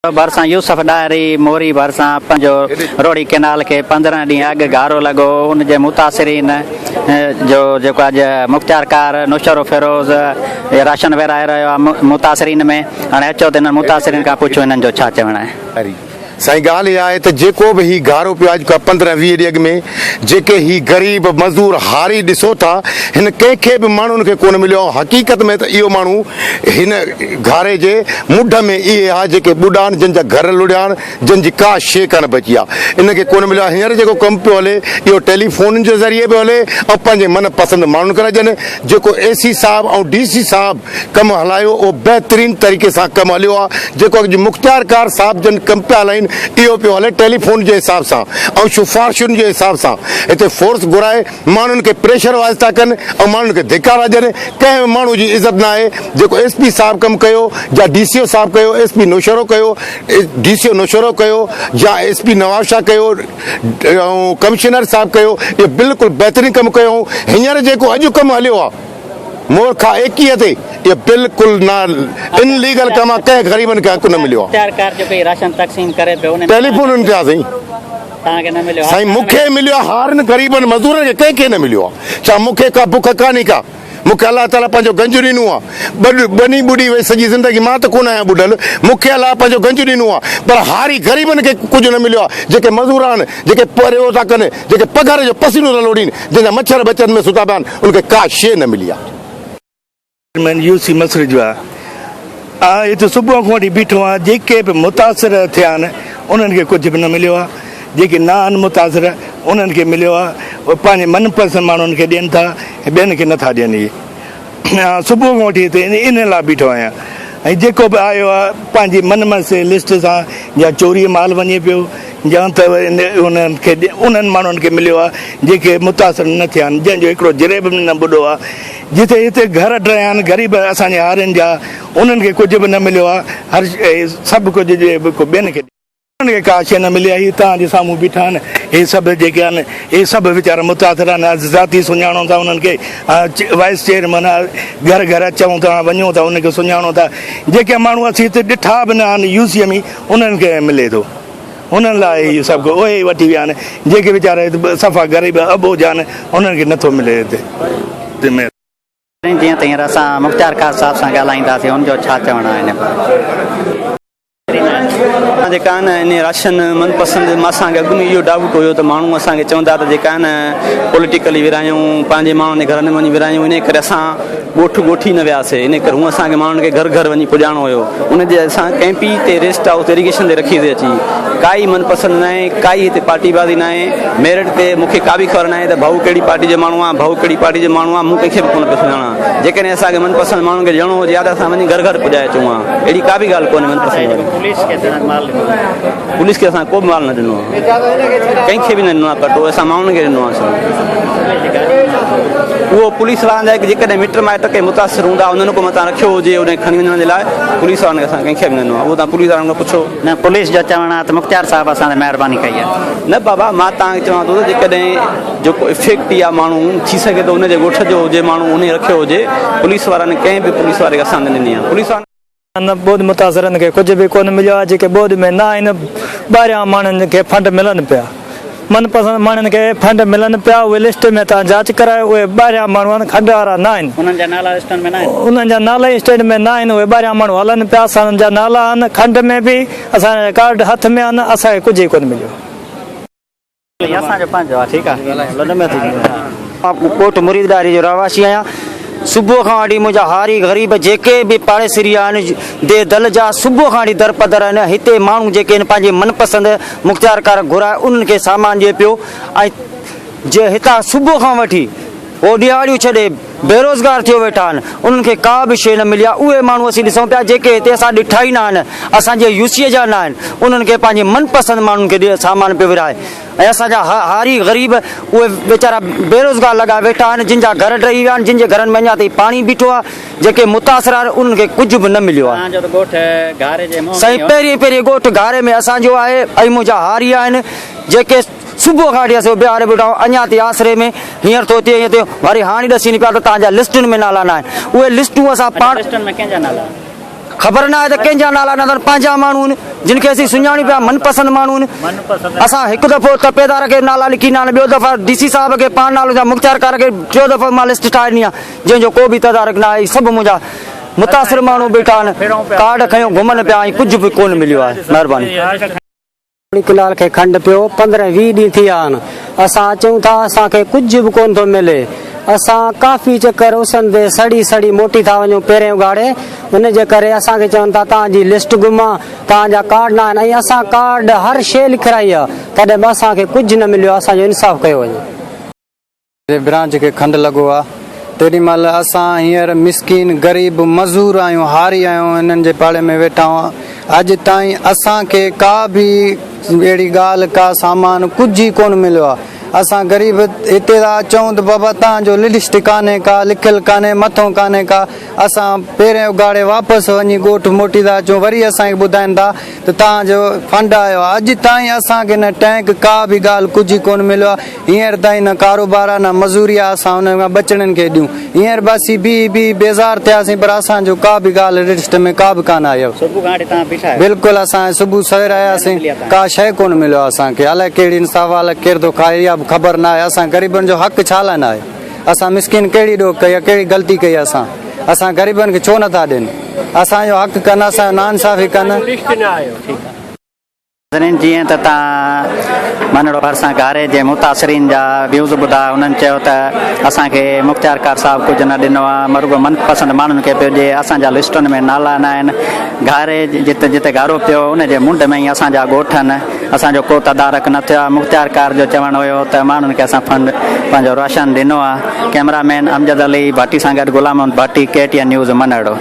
ڀرسان يوسف ڏاهري موري ڀرسان پنهنجو روهڙي ڪئنال کي 15 ڏينهن اڳ گهارو لڳو ان جي متاثرين جو جيڪو اڄ مختيارڪار نوشهروفيروز راشن ورهائي رهيو آهي متاثرين ۾ هاڻي اچو ته انهن متاثرين کان پڇون انهن جو ڇا چوڻ آهي. سائين ڳالهه اها آهي ته جيڪو به هي گهارو پيو آهي اڄ کان 15 20 ڏينهن اڳ ۾ جيڪي هي غريب مزدور هاري ڏسو ٿا هن ڪنهن کي به ماڻهن کي ڪونه مليو ۽ حقيقت ۾ ته اهو ماڻهو هن گهاري جي مڍ ۾ اهي ها جيڪي ٻڏا آهن جن جا گهر لڙيا آهن جن جي ڪا شيء ڪانه بچي آهي ان کي ڪونه مليو آهي هينئر جيڪو ڪم پيو هلي اهو ٽيليفونن جي ذريعي پيو هلي ۽ پنهنجي من پسند ماڻهن کي ڏين جيڪو اي سي صاحب ۽ ڊي سي صاحب ڪم هلايو اهو بهترين طريقي سان ڪم هليو آهي جيڪو اڄ مختيارڪار صاحب جن ڪم پيا هلائين اهو پيو هلي ٽيليفون جي حساب سان ۽ سفارشن جي حساب سان هتي فورس گهرائي ماڻهن کي پريشر وائز ٿا ڪن ۽ ماڻهن کي ڌڪا ٿا ڏين ڪنهن به ماڻهو جي عزت نه آهي جيڪو ايس پي صاحب ڪم ڪيو يا ڊي سي او صاحب ڪيو ايس پي نوشهرو ڪيو ڊي سي او نوشهرو ڪيو يا ايس پي نوابشاهه ڪيو ۽ ڪمشنر صاحب ڪيو اهو بلڪل بهترين ڪم ڪيو هينئر جيڪو اڄ ڪم هليو آهي مور کان 21 تي اهو بلڪل نا ان ليگل ڪم آهي ڪنهن غريبن کي حق نه مليو آهي. مختيارڪار جيڪو هي راشن تقسيم ڪري پيو ان ۾ ٽيليفونن تي آهي سائين. توهان کي نه مليو آهي. سائين مون کي مليو آهي هارين غريبن مزدورن کي ڪنهن کي نه مليو آهي ڇا مون کي ڪا بک ڪانهي ڪا مون کي الله تعالي پنهنجو گنج ڏنو آهي ٻڏ ٻني ٻڏي وئي سڄي زندگي مان ته ڪونه آهيان ٻڏل مون کي الله پنهنجو گنج ڏنو آهي پر هاري غريبن کي ڪجهه نه مليو آهي جيڪي مزور آهن جيڪي پورهيو ٿا ڪن جيڪي پگهر جو پسينو ٿا لوڙين جن جا مڇر ٻچن ۾ ستا پيا آهن ان کي ڪا شيء نه ملي آهي. چيئرمين يو سي مصري جو آ آء هت صبح کان وٺي بيٺو آهيان جيڪي به متاثر ٿيا آهن انهن کي ڪجهه به نه مليو آهي جيڪي نه آهن متاثر انهن کي مليو آهي اهي پنهنجي من پسند ماڻهن کي ڏين ٿا ٻين کي نٿا ڏين اهي آء صبح کان وٺي هتي ان لاء بيٺو آهيان ۽ جيڪو به آيو آهي پنهنجي من مرضي لسٽ سان يا چوريء مال وڃي پيو يا ته انهن کي انهن ماڻهن کي مليو آهي جيڪي متاثر نه ٿيا آهن جنهن جو هڪڙو جريب به نه ٻڏو آهي جتي هتي گهر ڊهيا آهن غريب اسان جي هارين جا انهن کي ڪجهه به نه مليو آهي هر سڀ ڪجهه ٻين کي انهن کي ڪا شيء نه ملي آهي، هي توهان جي سامهون بيٺا آهن، هي سڀ جيڪي آهن، هي سڀ ويچارا متاثر آهن، ذاتي سڃاڻون ٿا انهن کي، وائيس چيئرمين آهي، گهر گهر اچون ٿا وڃون ٿا انهن کي سڃاڻون ٿا، جيڪي ماڻهو اسين هتي ڏٺا به نه آهن يو سي ۾ انهن کي ملي ٿو، انهن لاء هي سڀ ڪجهه اهي ئي وٺي ويا آهن، جيڪي ويچارا هتي صفا غريب اٻوجهه آهن، انهن کي نٿو ملي هتي. جيئن ته هينئر اسان مختيارڪار صاحب سان ڳالهائينداسين ان جو ڇا چوڻ آهي ان باري ۾. جيڪا آهن انهي راشن من پسند اسان کي اڳ ۾ اهو ڊائوٽ هيو ته ماڻهو اسان کي چوندا ته جيڪا آهن پوليٽيڪلي ورهايون پنهنجي ماڻهن جي گهرن ۾ وڃي ورهايون انهي ڪري اسان ڳوٺ ڳوٺ ئي نه وياسي انهي ڪري هو اسان کي ماڻهن کي گهر گهر وڃي پڄاڻو هيو ان جي اسان ڪئمپي تي ريسٽ هائوس ايريگيشن تي رکي سي اچي ڪائي من پسند ناهي ڪائي هتي پارٽي بازي ناهي ميرٽ تي مون کي ڪا به خبر ناهي ته ڀائو ڪهڙي پارٽي جو ماڻهو آهي ڀائو ڪهڙي پارٽي جو ماڻهو آهي مون ڪنهن کي به ڪونه پيو سڃاڻان جيڪڏهن اسان کي من پسند ماڻهن کي ڏيڻو هجي ها ته اسان وڃي گهر گهر پڄائي اچون ها اهڙي ڪا به ڳالهه ڪونهي من پسند واري. پوليس کي توهان مال ڏنو آهي؟ پوليس کي اسان ڪو به مال نه ڏنو آهي ڪنهن کي به نه ڏنو آهي ڪٽو اسان ماڻهن کي ڏنو آهي صرف اهو پوليس وارن جا جيڪڏهن مٽ مائٽ ڪي متاثر هوندا انهن ڪو متان رکيو هجي ان کي کڻي وڃڻ جي لاء پوليس وارن کي اسان ڪنهن کي به نه ڏنو آهي اهو توهان پوليس وارن کان پڇو. نه پوليس جو چوڻ آهي ته مختيار صاحب اسان تي مهرباني ڪئي آهي. نه بابا مان توهان کي چوان ٿو ته جيڪڏهن جيڪو افيڪٽ يا ماڻهو ٿي سگهي ٿو ان جي ڳوٺ جو هجي ماڻهو انهي رکيو هجي پوليس وارن ڪنهن به پوليس واري کي اسان نه ڏني آهي پوليس وارن. ان ٻوڏ متاثرن کي ڪجهه به ڪونه مليو آهي جيڪي ٻوڏ ۾ نه آهن ٻاهريان ماڻهن کي فنڊ ملن پيا من پسند ماڻهن کي فنڊ ملن پيا اهي لسٽ ۾ تان جاچ ڪرايو اهي ٻاهريان ماڻهو آهن کنڊ وارا نه آهن انهن جا نالا لسٽن ۾ نه آهن. انهن جا نالا ئي اسٽيٽ ۾ نه آهن اهي ٻاهريان ماڻهو هلن پيا اسان جا نالا آهن کنڊ ۾ به اسان جا ڪارڊ هٿ ۾ آهن اسان کي ڪجهه ئي ڪونه مليو. اسان جو پنهنجو آ ٺيڪ آ. مان ڳوٺ مريد ڏاهري جو رهواسي آهيان. صبح کان وٺي منهنجا هاري غريب جيڪي به پاڙيسري آهن ديهه دل جا صبح کان وٺي درپدر آهن هتي ماڻهو جيڪي آهن پنهنجي من پسند مختيارڪار گهرائي انهن کي سامان ڏئي پيو ۽ جي هتان صبح کان وٺي هو ڏهاڙيون ڇڏي بيروزگار ٿيو ويٺا آهن انهن کي ڪا به شيء نه ملي آهي اهي ماڻهو اسين ڏسون پيا جيڪي هتي اسان ڏٺا ئي نه آهن اسان جي يو سي جا نه آهن انهن کي پنهنجي من پسند ماڻهن کي سامان پيو ورهائي ۽ اسان جا هاري غريب اهي ويچارا بيروزگار لڳا ويٺا آهن جن جا گهر ڊهي ويا آهن جن جي گهرن ۾ اڃا تائين پاڻي بيٺو آهي جيڪي متاثر آهن انهن کي ڪجهه به نه مليو آهي. توهان جو ته ڳوٺ گهاري جي منهن ۾ سائين پهرين پهرين ڳوٺ گهاري ۾ اسان جو آهي ۽ منهنجا هاري آهن جيڪي صبح کان وٺي اسين بيهاري بيٺا آهيون اڃا تائين آسري ۾ هينئر ٿو ٿئي هينئر ٿئي وري هاڻي ڏسين پيا ته توهان جا لسٽن ۾ نالا نه آهن اهي لسٽون اسان پاڻ لسٽن ۾ ڪنهن جا نالا آهن؟ خبر نه آهي ته ڪنهن جا نالا نه اٿن پنهنجا ماڻهو آهن جن کي اسين سڃاڻيون پيا من پسند ماڻهو آهن اسان هڪ دفعو تپيدار کي نالا لکي ڏنا آهن ٻيو دفعو ڊي سي صاحب کي پاڻ نالو جا مختيارڪار کي ٽيو دفعو مان لسٽ ٺاهي ڏني آهي جنهن جو ڪو به تدارڪ نه آهي سڀ منهنجا متاثر ماڻهو بيٺا آهن ڪارڊ کنيو گهمن پيا ۽ ڪجهه به ڪونه مليو آهي مهرباني. پوڻي ڪنال کي کنڊ پيو 15 20 ڏينهن ٿي ويا آهن اسان اچون ٿا اسان کي ڪجهه به ڪونه ٿو ملي اسان ڪافي چڪر اسن تي سڙي سڙي موٽي ٿا وڃون پيرين اگهاڙي ان جي ڪري اسان کي چون ٿا توهان جي لسٽ گم آ توهان جا ڪارڊ نه آهن ۽ اسان ڪارڊ هر شي لکرائي آ تڏهن به اسان کي ڪجهه نه مليو آ اسان جو انصاف ڪيو وڃي. جي برانچ کي کنڊ لڳو آ تيڏي مهل اسان هينئر مسڪين غريب مزور آهيون هاري آهيون هنن جي پاڙي ۾ ويٺا آهيون اڄ تائين اسان کي ڪا به اهڙي ڳالهه ڪا سامان ڪجهه ئي ڪونه مليو آ اسان غريب هتي ٿا اچون ته بابا تهان جو لسٽ ڪانهي ڪا لکيل ڪانهي مٿو ڪانهي ڪا اسان پيرين اگهاڙي واپس وڃي ڳوٺ موٽي ٿا اچون وري اسان کي ٻڌائين ٿا ته توهان جو فنڊ آيو آهي اڄ تائين اسان کي نه ٽينڪ ڪا به ڳالهه ڪجهه ئي ڪونه مليو آهي هينئر تائين نه ڪاروبار آهي نه مزوري آهي اسان ان کان ٻچڙن کي ڏيون هينئر به اسين بيهي بيهي بيزار ٿياسين پر اسان جو ڪا به ڳالهه لسٽ ۾ ڪا به ڪانه آئي آهي صبح کان وٺي توهان بيٺا آهيو بلڪل اسان صبح سوير آياسين ڪا شيء ڪونه مليو آهي اسان کي الائي ڪهڙي انصاف آهي الائي ڪير ٿو کائي اها به خبر نه آهي اسان غريبن جو حق ڇا لاء نه آهي اسان مسڪين ڪهڙي ڏوهه ڪئي آهي ڪهڙي غلطي ڪئي آهي اسان اسان غريبن کي ڇو نٿا ڏين اسان جو حق ڪن اسان جو ناانصافي ڪن. ناظرين جيئن ته تان منڙو ڀرسان گهاري جي متاثرين جا ويوز ٻڌا انهن چيو ته اسان کي مختيارڪار صاحب ڪجهه نه ڏنو آهي مرڳو من پسند ماڻهن کي پيو ڏي اسان جا لسٽن ۾ نالا نه آهن گهاري جتي جتي گهارو پيو ان جي منڍ ۾ ئي اسان جا ڳوٺ آهن اسان جو ڪو تدارڪ نه ٿيو آهي مختيارڪار جو چوڻ هيو ته ماڻهن کي اسان فنڊ پنهنجو راشن ڏنو آهي ڪئميرا مين امجد علي ڀٽي سان گڏ Ghulam Muhammad Bhatti K T N news Manhro.